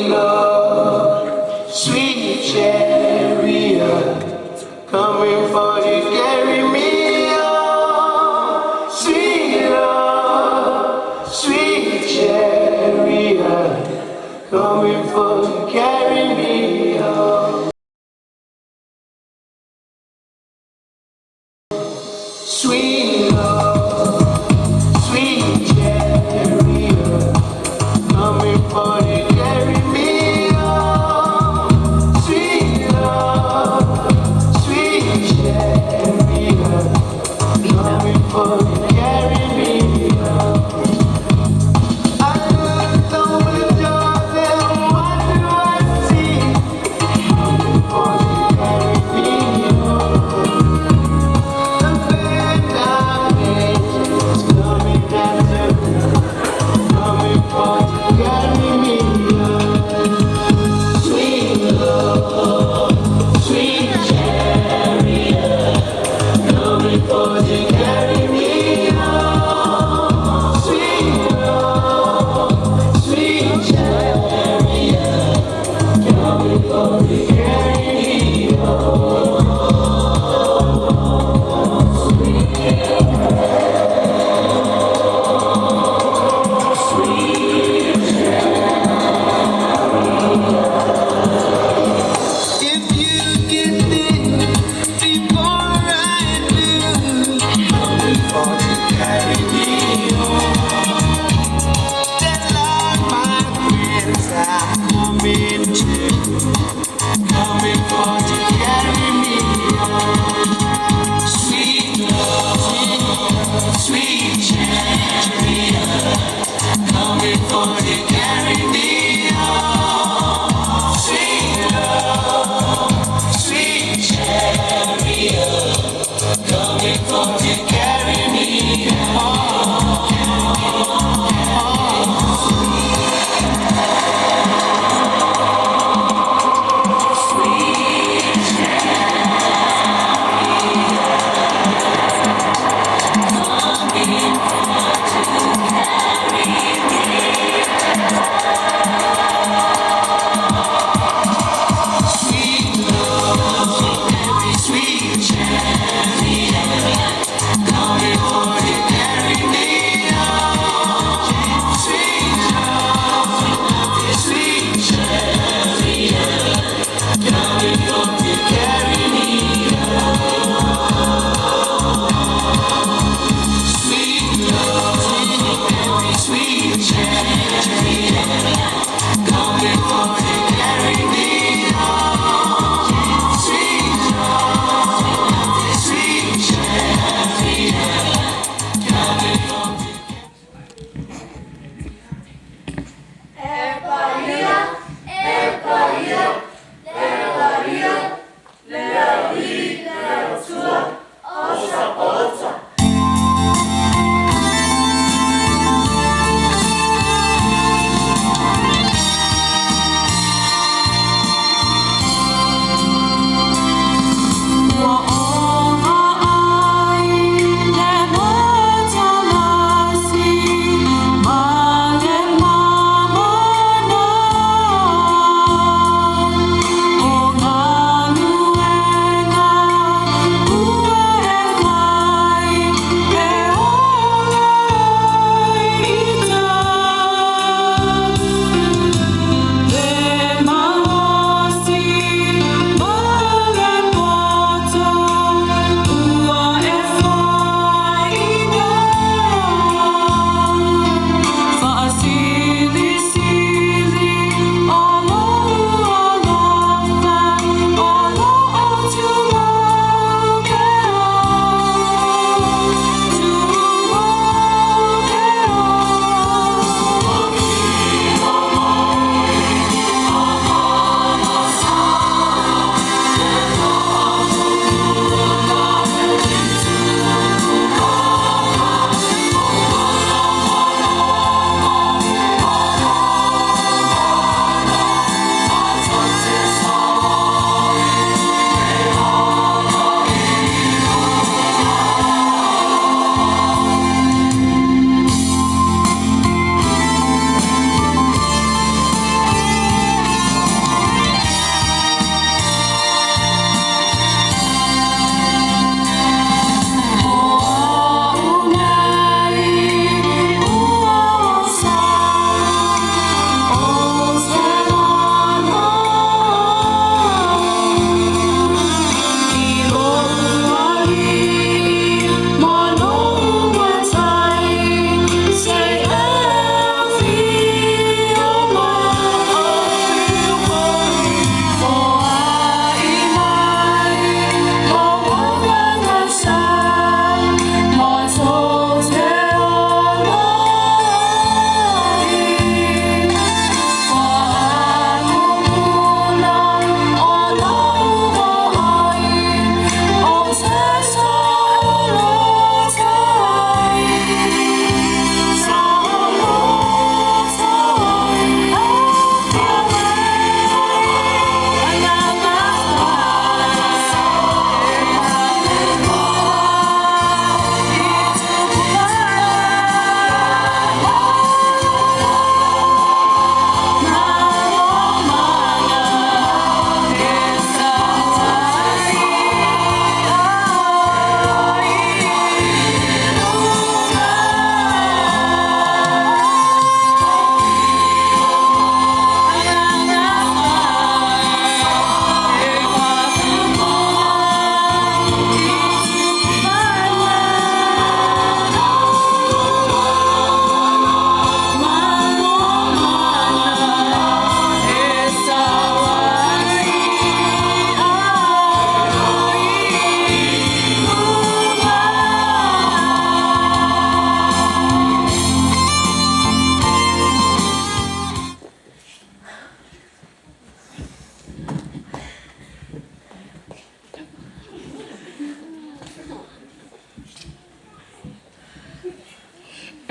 Sweet love, sweet chariot, coming for to carry me home. Sweet love, sweet chariot, coming for to carry me home. Sweet love, sweet chariot, coming for to carry me home. Sweet love, sweet chariot, coming for to carry me home. I looked over the Jordan, what do I see? Coming for to carry me home. The bed I made is coming after me, coming for to carry me home. Sweet love, sweet chariot, coming for to carry me home. Sweet love, sweet chariot, coming for to carry me home. If you get there before I do, coming for to carry me home. Tell all my friends I'm coming too, coming for to carry me home. Sweet love, sweet chariot, coming for to carry me home. Sweet love, sweet chariot, coming for to carry me home.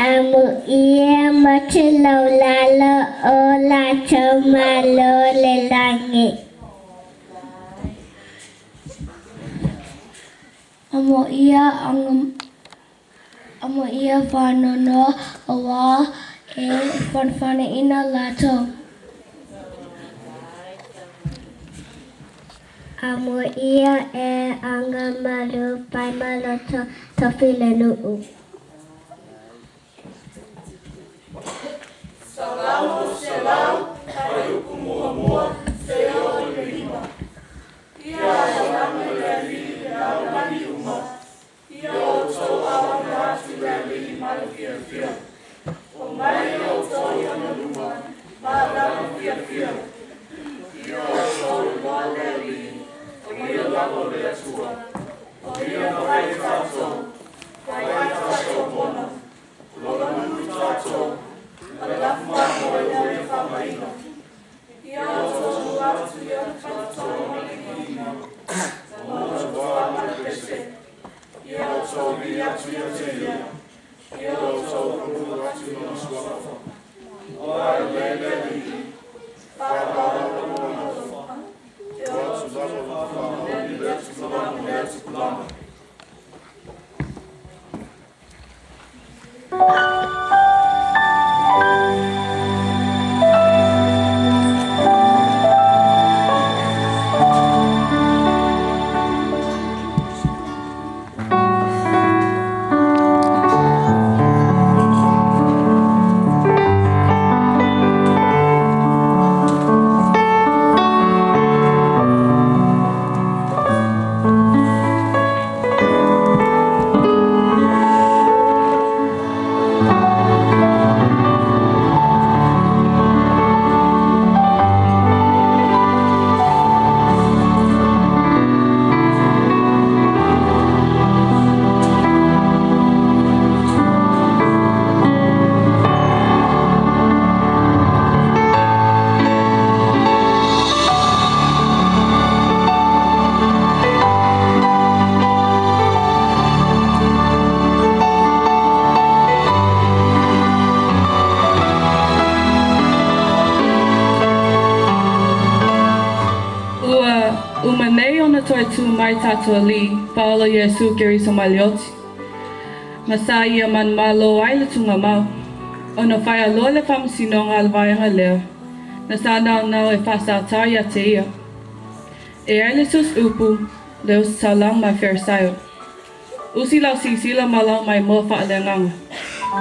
Amuia ma te laulalo o latou malo le lagi. Amuia amuia faanoanoa auā e fanafana'ina latou. Amuia e agamalu faimaloto tofi le nuu. Salamo 101:5. Ia alafai le Alii i lalolagi uma, ia outou auauna atu i le Alii ma le fiafia. Omai outou i ona luma ma agaga fiafia. Ia outou iloa le Alii, o Ia lava o le Atua. O Ia na fai i tatou, fai ai tatou mona. O Lona nuu i tatou, ma le lafumamoe ua Ia faamaina. Ia outou tua atu i ona faitotonu ma le viiga, ma ona tufā ma le pese. Ia outou vili atu ia te Ia, ia outou pupulu atu i Lona suafa. Auā e lelei le Alii, e faaaloalo lona alofa, e oo atu lava lona faamaoni i lea tupulaga ma lea tupulaga. Ua uma nei ona toe tū mai tātou Alii, Faaola Iesu Keriso mai le oti. Ma sa ia manumalo ai le tugamau. Ona faia loa le faamasinoga a le vaega lea, na sa naunau e faasautau ia te ia. E ai le sus upu, le ositaulaga ma Farisaio. Usi lau silasila ma lau maimoa faaleagaga. Le paia ma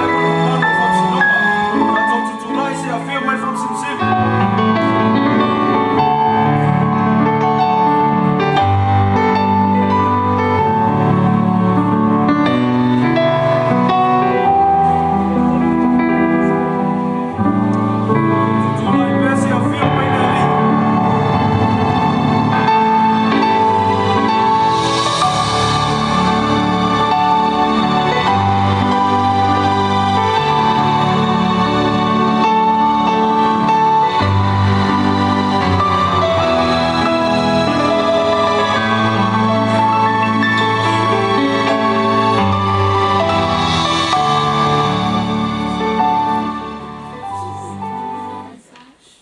le mamalu o le Faamasinoga, tatou tutulai se i afio mai le Faamasino Sili. Tutulai pea se i afio mai le Alii.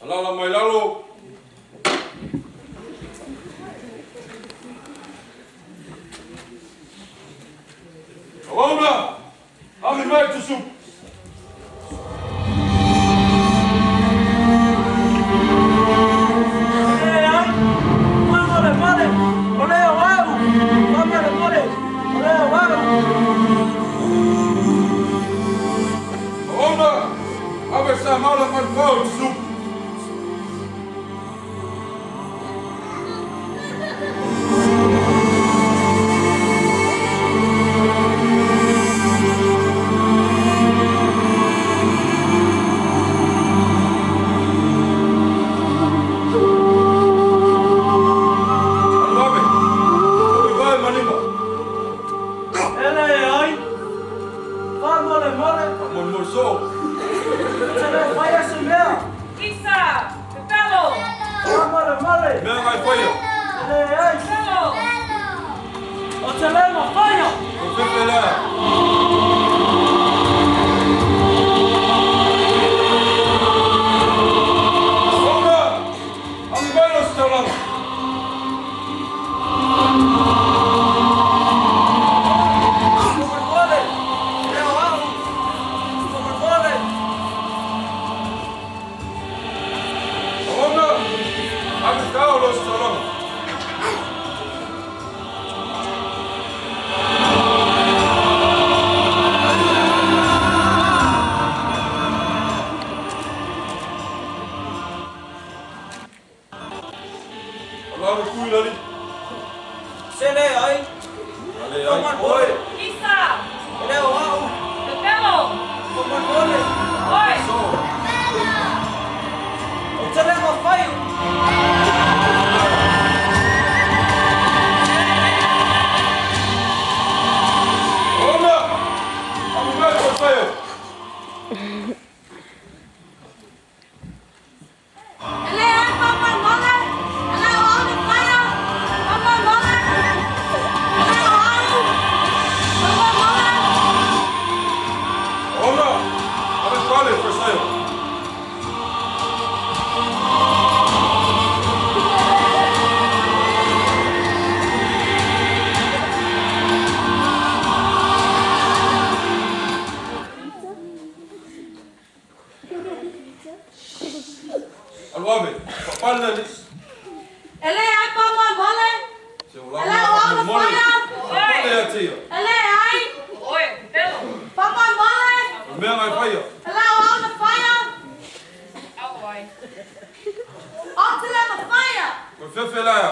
Alaala mai lalo. Auauna, ave mai tusupu. Leai, faamolemole, o lea o au, faamolemole, o lea o au. Auauna, ave sa maula mai le fao i tusupu. Alu ave, ave vae ma lima. E leai, faamolemole. Faamolemole soo. Ou te le faia se mea. Isa, tatalo! Faamolemole. Mea ngai faia. E leai. Ou te le mafaia. O fefe lea. Ona! Agi mai lo se taulaga. Faamolemole. E o au. Faamolemole. Ona! Agi kao lo se taulaga. Alalo kui lali. Se leai. Ale ai. Faamolemole. Isa! E le o au. Pepelo! Faamolemole. Oi! Ou te le mafaia. Ona! Agi mai ko saio. E leai faamolemole. E le o au na faia. Faamolemole. E le o au. Faamolemole. Ona! Agi pale for saio. Aluave, papale lali. E leai faamolemole. Se o la E le o au na faia. Pale ia tia. E leai. Oi, Pepelo! Faamolemole. O mea ngai faia. E le o au na faia. Au ai. Ou te le mafaia. O fefe lea.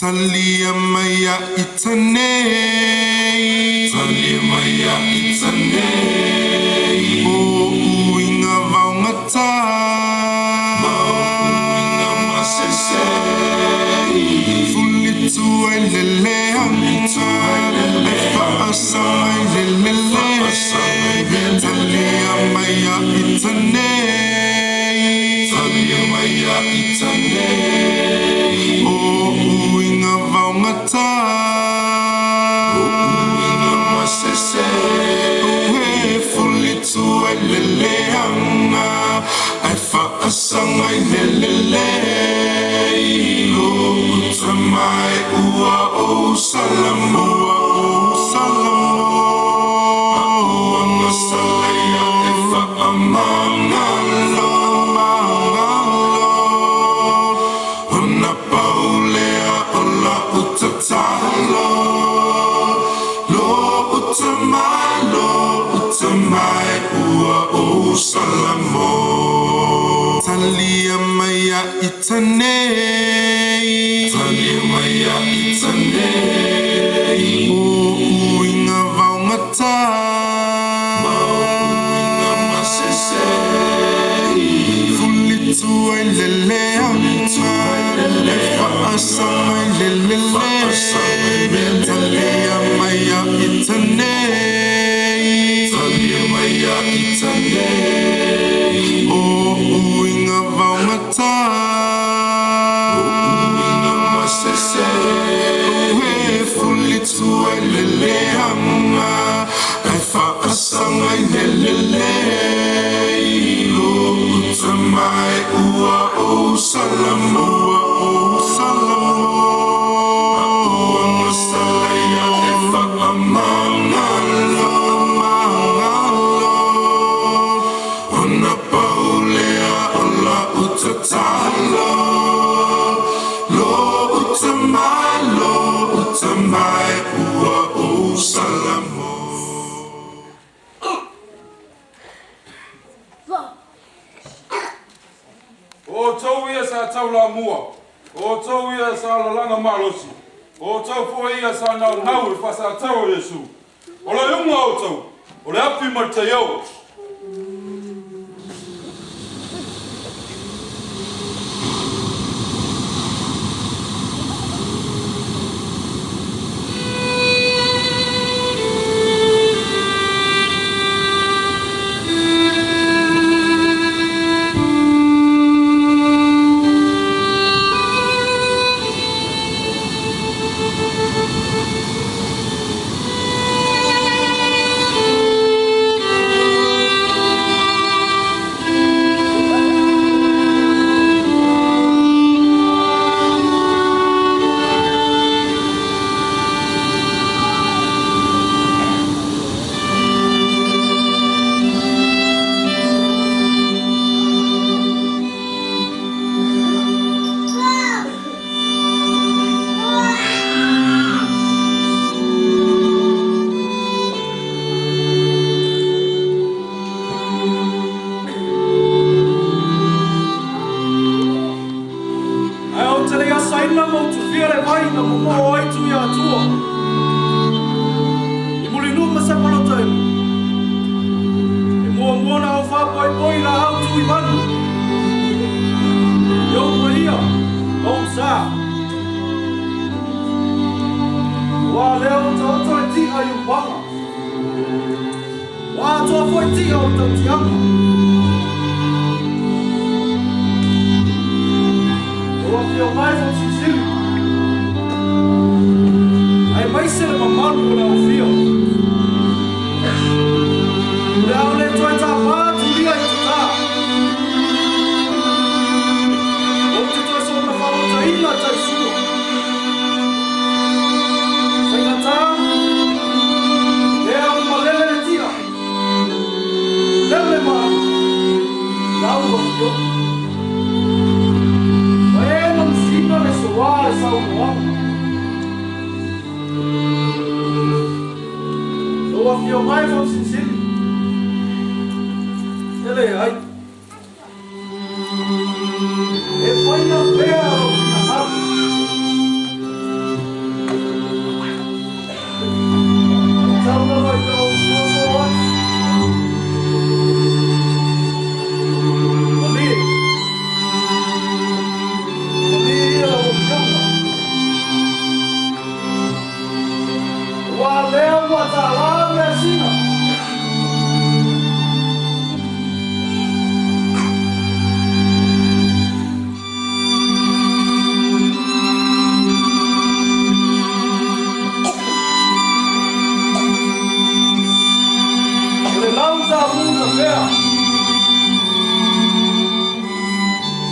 Talia maya itane. Talia maya itane. O uinga vaungata. Ma uinga masese. Fulitu ai lele anga. E faasa mai lele le. Talia maya itane. Talia maya itane. O uinga vaungata. O uinga masese. E fulitu ai lele anga. Ai faasa mai lele le. Lo uta mai ua o salamo. Ua o salamo. Ua salaya e faamangalo. Mangalo. Ona paulea o la utatalo. Lo uta mai, lo uta mai, ua o salamo. Talia maya itane. Talia maya itane. O uinga vaungata. Ma uinga masese. Fulitu ai lele anga. E faasa mai lele le. Talia maya itane. Talia maya itane. O uinga vaungata. O uinga masese. E fulitu ai lele anga. Ai faasa mai lele le. Lo uta mai ua o salamo. Ua o salamo. Ua masalaya e faamangalo. Mangalo. Ona paulea o la utatalo. Lo uta mai, lo uta mai, ua o salamo. O tau ia sa tau la mua. O tau ia sa lalanga malosi. O tau fo ia sa nau nau i fasa tau o Yesu. O le unga o tau. O le api ma te iau. Ena ma utufia le vai na momo'o ai Tuiatua. I Mulinuu ma Sepolataina. E muamua ona ou faapoipoi laau tu i vanu. I ou paia ma ou sa. Aua lea ua taoto le ti'a i upaga. Ua atoa foi ti'a o le tautiaga. Ua afio mai Fausilisili, aemaise le mamalu o le aofia. O le a ou le toe tapa tulia i tatā. Ou te toe soona faaotaina taisua. Faigata, lea ua malele le tia, lele malu, lau afioga. Ua e manusina le soa le saunoaga. Lou afio mai Fausilisili, e leai. E faia pea lou finagalo. E tau lava ina ou soasoa atu. Malie. Malie ia lau Afioga. Aua lea ua tālā measina. O le lau tāmū tafea.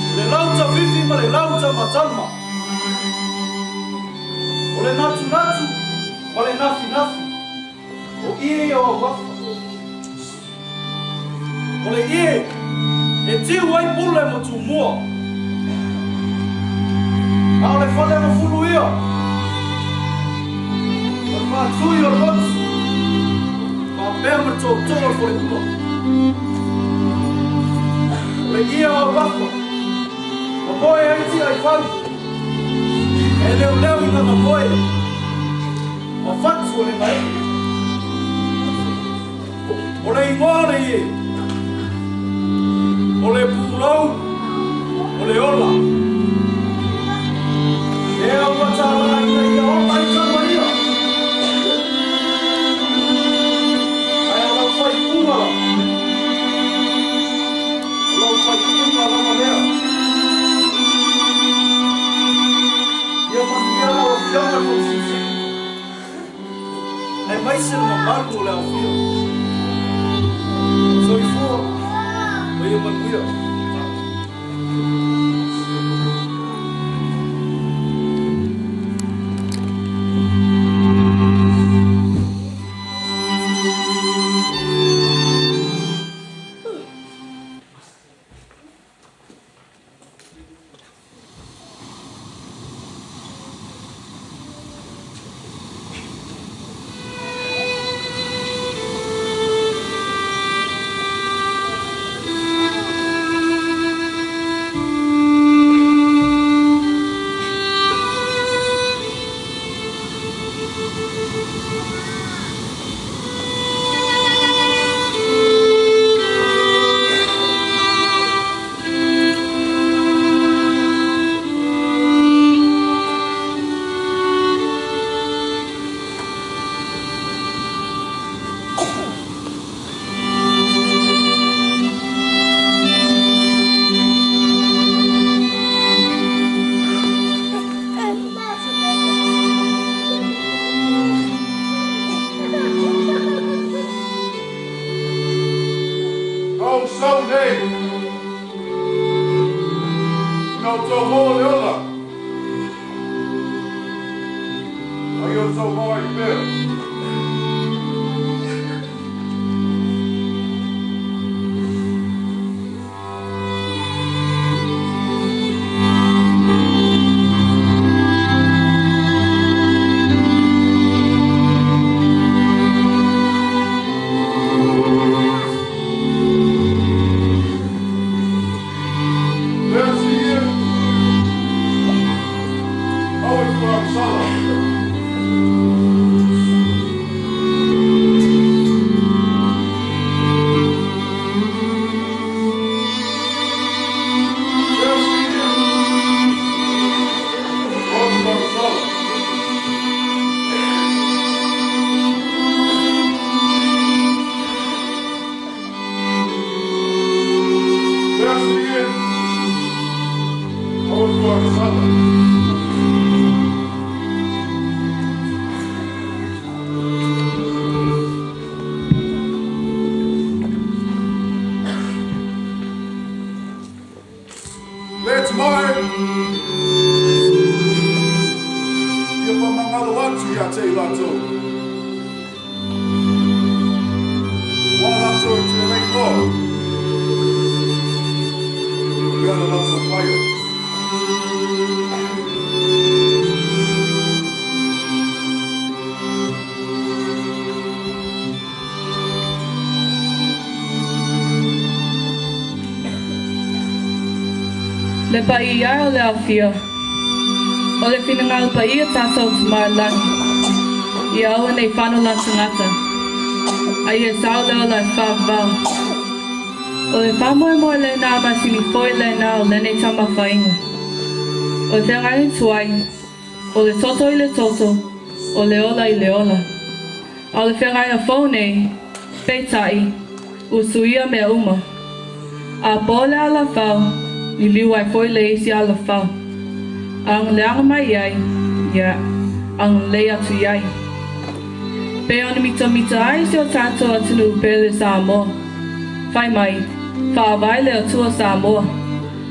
O le lau tafifi ma le lau tamatama. O le natunatu ma le nafinafi. O ie ia o auafa. O le ie e tiu ai Pule ma Tumua. A o le fale agafulu ia. O le faatui o le lotu. Faapea ma le tootoo o le faleula. O le ie o auafa. Mamoe ai tia i fau. E leoleo i gagamoe. Ma fatu o le gaee. O le igoa o le ie. O le pulou. O le ola. Lea ua tālā ina ia ola ai tama ia. Ae o lau faaiuga lava. O lau faaiuga lava lea. Ia manuia lau Afioga i le Faamasino Sili, aemaise le mamalu o le aofia. Soifua ma ia manuia. Au sau nei, ina outou maua le ola, a ia outou maua ai pea. Lea siia, Tuagasala. Let's mai. Ia pa mangalo atu ia te i latou. Wa latou i te lei loa. Pea na latou whaia. Le paia ai o le aofia, o le finagalo paia tatou Tama i le Lagi, ia aua nei fano lana tagata, a ia sao le ola e faavavau. O le faamoemoe lenā masini foi lenā o lenei tamaofaiga. O le feagaiga tuai, o le toto i le toto, o le ola i le ola. A o le feagaiga fou nei, peitai, ua suia mea uma. A po le alafau, liliu ai foi le isi alafau. A agaleaga mai ai, ia, agalelei atu i ai. Pei ona mitamita ai si o tatou atunuu pele Samoa. Fai mai, faavae le Atua Samoa,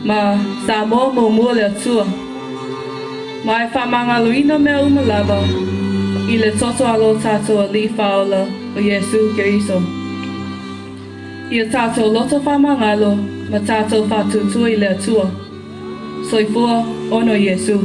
ma Samoa muamua le Atua. Ma e faamagaloina mea uma lava i le toto a lo tatou Alii Faaola o Iesu Keriso. Ia tatou loto faamagalo ma tatou faatuatua i le Atua. Soifua ona o Iesu.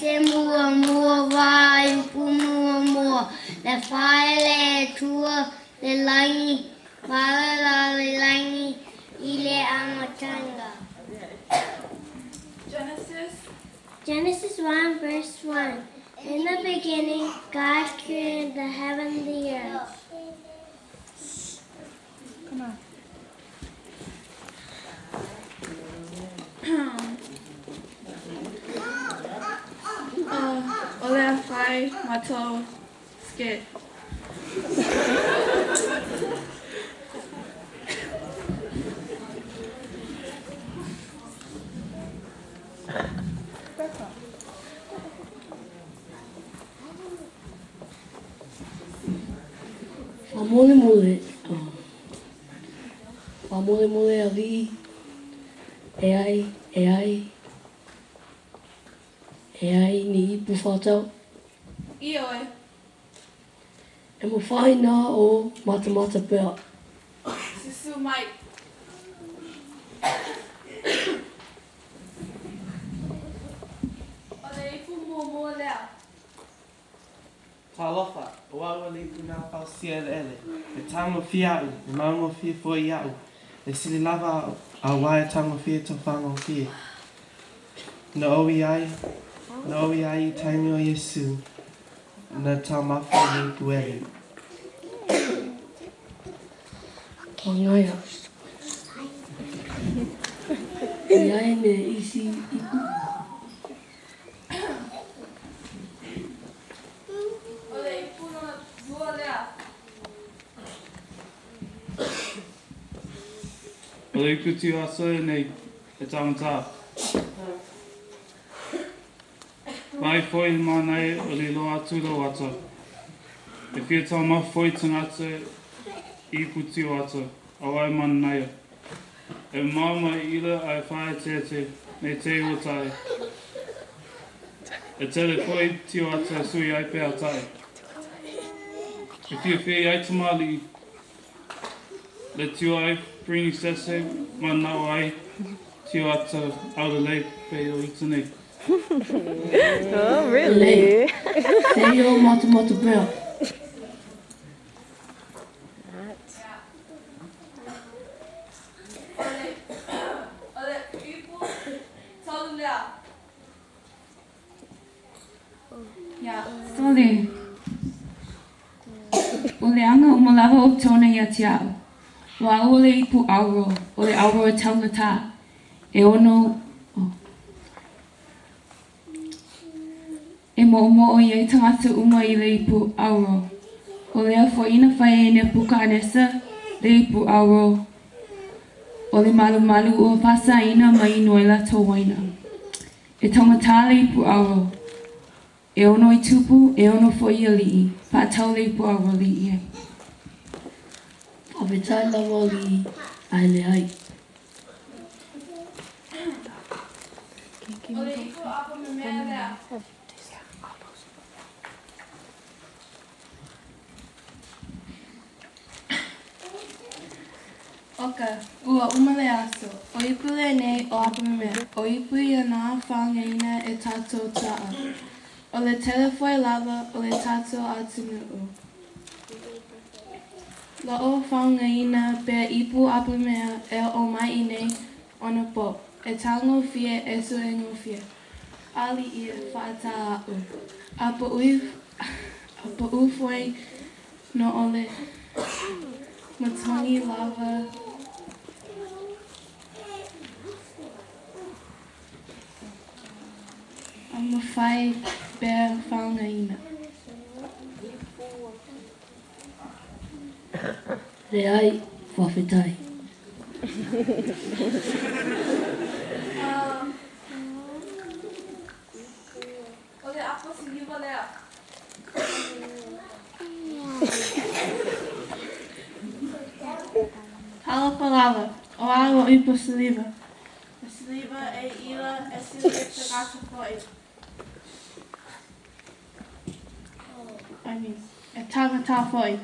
Le mua mua vai upu mua mua le fai le tua le langi pala la le langi i le amatanga. Genesis. Genesis 1 verse 1. In the beginning, God created the heaven and the earth. Come on. Ole whai matou skit. Whamole mole, whamole mole a li, e ai, e ai, e ai ni ipu whātau. I oe. E mo whahi nā o matamata pea. Susu mai. O le ipu mua lea. Talofa, o au o le ipu nā fausia ele ele. E tango fia au, e maungo fia foi au. E sili lava a wai e tango fia tō whango fia. Na oi ai, na oi ai i taimi o Yesu, na tā mawha le ipu ele. Whangaia. I ai me isi ipu. O le ipu lona lua lea. O le ipu tio aso e nei e tangata. Mai foi i mānai o le loa atu lo ato. E fia tau mafu foi tangata ipu tio ato, a wai manaia. E mauma i ila ai whae te te, nei te o tai. E tele foi tio ato sui ai pea tai. E fia fia ai tamali le tio ai brini sese manao ai tio ato aura lei pe o itane. Oh, really? Te o matamata pea. O le ipu tolu lea. Ia, sole. O le anga o malava o tona ia te au. Wa o le ipu auro, o le auro e taungata. E ono, oh. E mo mo o ia i tangata uma i le ipu auro. O lea foina whai e ne puka anesa, le ipu auro. O le malu malu o whasa ina mai ino e la tō waina. E taungata le ipu auro. E ono i tupu, e ono foi i alii, faatau le ipu auro alii e. Faafetai lava alii, ae leai. O le ipu apamemea lea. Oka, ua uma le aso. O ipu lenei o apamemea, o ipu ia na faaaogaina e tatou tuaa. O le tele foi lava o le tatou atunuu. Loo faaaogaina pea ipu apamemea e oo mai i nei ona po, e taugofie e suegofie. Alii e, faataa a'u. A a pa'u foi no o le matogi lava a mafai pea faaaogaina. Leai, faafetai. O le apo siliva lea. Talofa lava, o au o ipu siliva. E siliva, e ila, e sili e tagata foi. I mean, e tagata foi.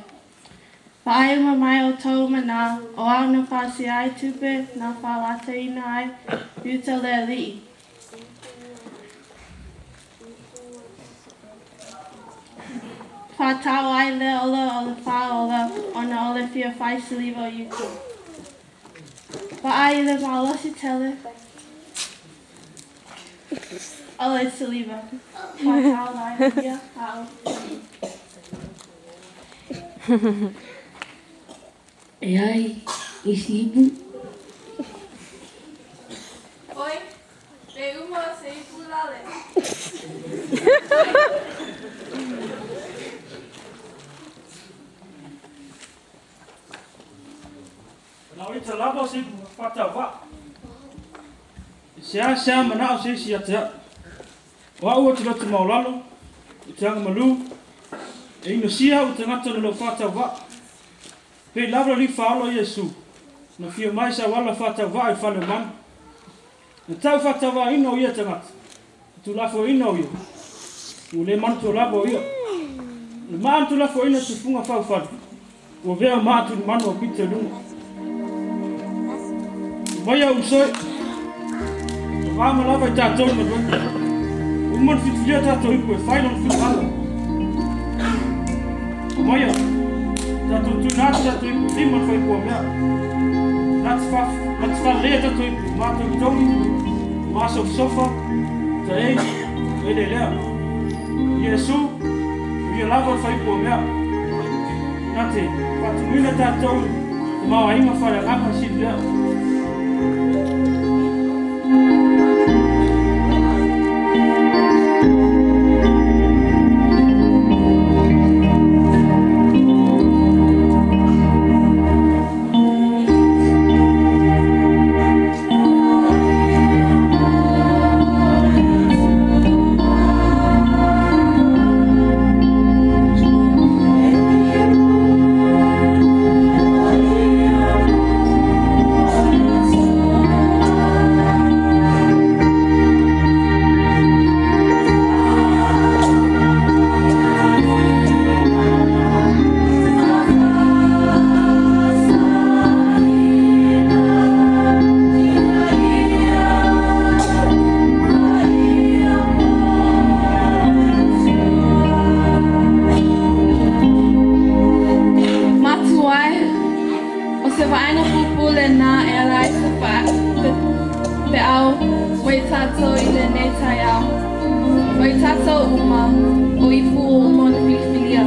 Vaai uma mai outou ma nā, o au na faasia ai tupe na faalataina ai i uta le alii. Faatau ai le ola o le faaola ona o le fia fai siliva o uta. Vaai i le malosi tele o le siliva. Faatau ai ia au. E ai isi ipu. Oi, pe uma o se ipu lale. Na o ita lava o se ipu faatauvaa. E seasea manao se isi ia te au. O au ou te loto maualalo, ou te agamalu, e inosia au i tagata ona lou faatauvaa. Pei lava le Alii Faaola Iesu, na fia mai sau ala faatauvaa i le fale o manu. Na tau faatauvaaina o ia tagata, na tulafoina o ia, ua le manatua lava o ia. O le maa na tulafoina tufuga faufale, ua avea o maa tulimanu o pito i luga. Omai au uso e, o va ma lava i tatou i galuega. Ua uma ona filifilia tatou ipu e fai lona finagalo. Omaia, tatou tuina atu tatou ipu i lima o le faipua mea. Na te faaleleia tatou ipu i matou togi, masofasofa, taei, ma eleelea. Iesu, o ia lava o le faipua mea. Na te faatumuina tatou i le tamaoaiga faaleagaga sili lea. Matua e, o se vaega pupū lenā e ala ai se feau mo i tātou i lenei taeao. O i tātou uma, o ipu ua uma ona filifilia.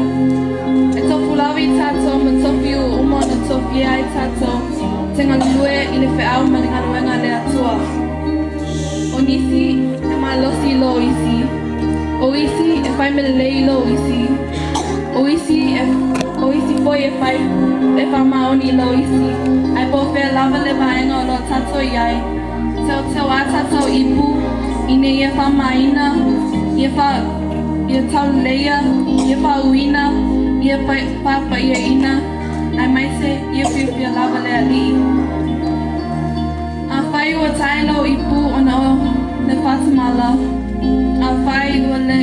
E tofu lava i tātou ma tofi ua uma ona tofia ai tātou te galulue i le feau ma le galuega a le Atua. O nisi e malosi i lo isi, o isi e fai mea lelei i lo isi, o isi e o isi foi e fai e faamaoni i lo isi, ae po o fea lava le vaega o lo o tatou i ai, teuteu a tatou ipu ina ia faamaina, ia fa Ia tauleleia, ia faauuina, ia faapaiaina, aemaise ia fiafia lava le Alii. Afai ua tae lou ipu ona o le faatamala, afai ua le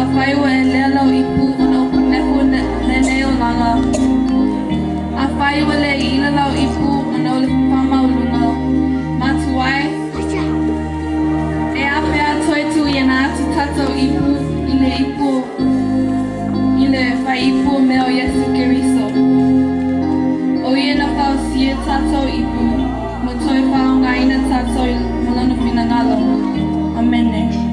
afai ua elea lou ipu ona o punefu o lenei olaga, afai ua le iila lou ipu ona o le faamaualuga, matuai e a pe a toe tuuina atu tatou ipu i le ipu i le faaipu o mea o Iesu Keriso. O ia na fausia tatou ipu, ma toe faaaogaina tatou ma lona finagalo. Amene.